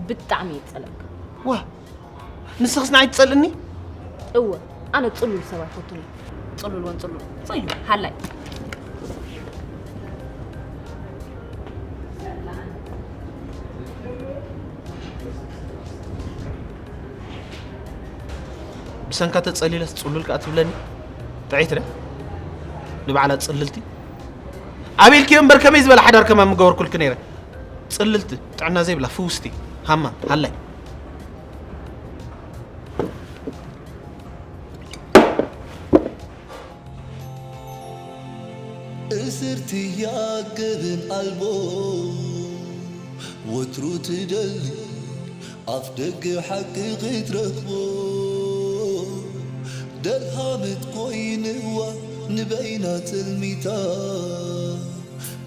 ብጣዕሚ እየ ዝጸልኣካ። ዋ፣ ንስኽስ ንዓይ ትጸልእኒ? እወ፣ ኣነ ጽሉል ሰብ ኣይፈቱን እየ። ጽሉል ወን ጽሉል። ጽዩ፣ ሃላይ። ብሰንካ ተጸሊለስ ጽሉል ከኣ ትብለኒ? ጥዕይቲ ድያ? ንባዕላ ጽልልቲ? ኣቤልኪዮ እምበር ከመይ ዝበለ ሓዳር ከማን ምገበርኩልኪ ነይረ። ጽልልቲ፣ ጥዕና ዘይብላ፣ ፍውስቲ፣ ሃማ፣ ሃላይ። እስርቲ ያገብን ኣልቦ ወትሩ ትደሊ ኣፍ ደገ ሓቂ ክትረኽቦ ደልሃመት ኮይንዋ ንበይና ትልሚታ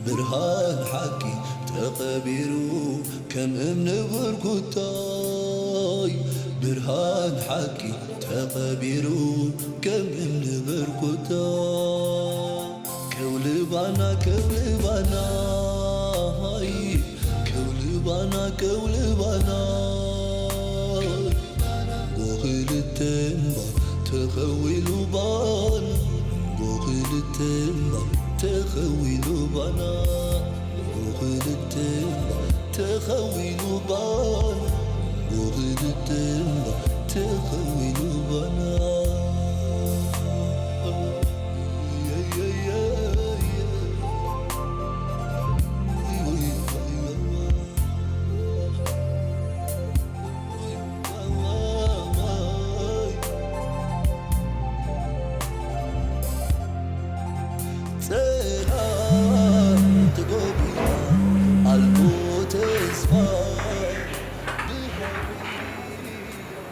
ብርሃን ሓቂ ተቐቢሩ ከም እምኒ ብርኩታይ ብርሃን ሓቂ ተቐቢሩ ከም እምኒ ብርኩታ ከውልባና ከውልባና ሃይ ከውልባና ከውልባና ጎኽልተ እምባ ተኸዊሉ ባና ጎኽልተ እምባ ተኸዊሉ ባና ጎኽልተ እምባ ተኸዊሉ ባና ጎኽልተ እምባ ተኸዊሉ ባና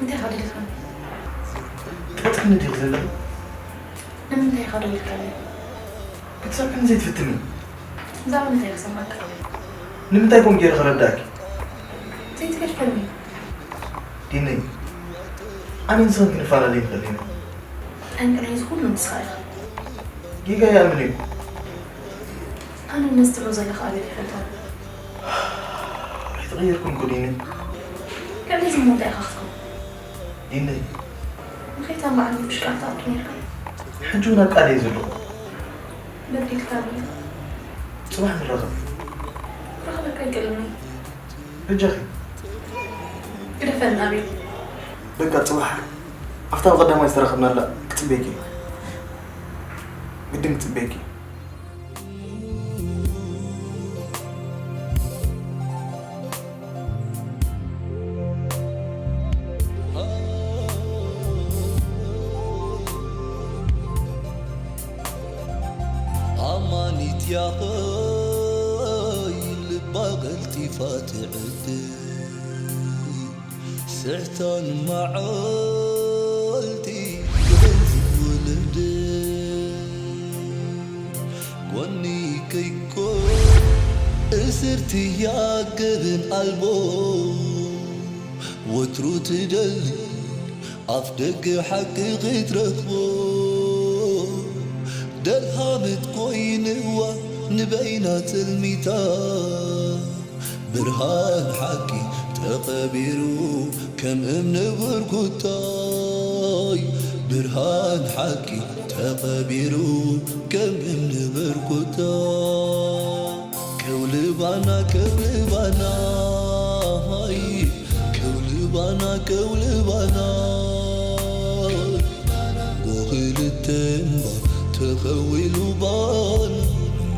እንታይ ኻ ደሊኻኒ? ትፈትሕኒ ዲኺ ዘለኺ? ንምንታይ ኢኻ ደዊልካለይ? ክትሰምዕኒ ዘይትፍትኒ? ብዛዕባ ምንታይ ክሰምዓካ? ንምንታይ ከምኡ ገይረ ከረድኣኪ? ዘይትገድፈኒ። ዲነይ፣ ኣነን ንስኽን ክንፈላለ ኣይንኽእልን ኢና። ጠንቂ ናይዚ ኩሉ ንስኻ ኢኻ። ጌጋይ ኣምን እየ። ኣነ ነዚ ትብሎ ዘለኻ ኣበይ ይፈልጦ? ኣይተቐየርኩን እኮ ዲነይ። ቅድሚ እዚ እሞ እንታይ ኢኻ ክትከውን? ዲነይ። ንኸይታ በዓል ምፍሽ ቃል ትኣቱ ነይርካ። ሕጂ እውን ኣብ ቃል እየ ዘለኹ። በዲልካኒ። ጽባሕ ንራኸብ። ክረኽበካ ኣይክእልን እየ። በጃኺ። ግደፈኒ ኣቤል። በቃ ጽባሕ ኣብታ ብቐዳማይ ዝተራኸብናላ ክጽበየኪ እየ። ግድን ክጽበየኪ እየ። ኣማኒት ያኸይ ልባ ቀልጢፋ ትዕድል ስሕታን መዓልቲ ክበዝሕ ወለደ ጎኒ ከይኮ እስርቲ ያገብን ኣልቦ ወትሩ ትደሊ ኣፍ ደገ ሓቂ ክትረኽቦ ደልሃመት ኮይንዋ ንበይና ትልሚታ ብርሃን ሓቂ ተቐቢሩ ከም እምኒ ብርኩታይ፣ ብርሃን ሓቂ ተቐቢሩ ከም እምኒ ብርኩታይ። ከውልባና ከውልባና፣ ሃይ፣ ከውልባና ከውልባና፣ ብኽልተ እምባ ተኸዊሉ ባና፣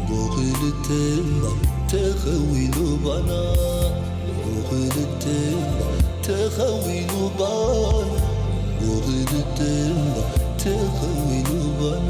ብኽልተ እምባ ተኸዊሉ ባና፣ ብኽልተ እምባ ተኸዊሉ ባና፣ ብኽልተ እምባ ተኸዊሉ ባና።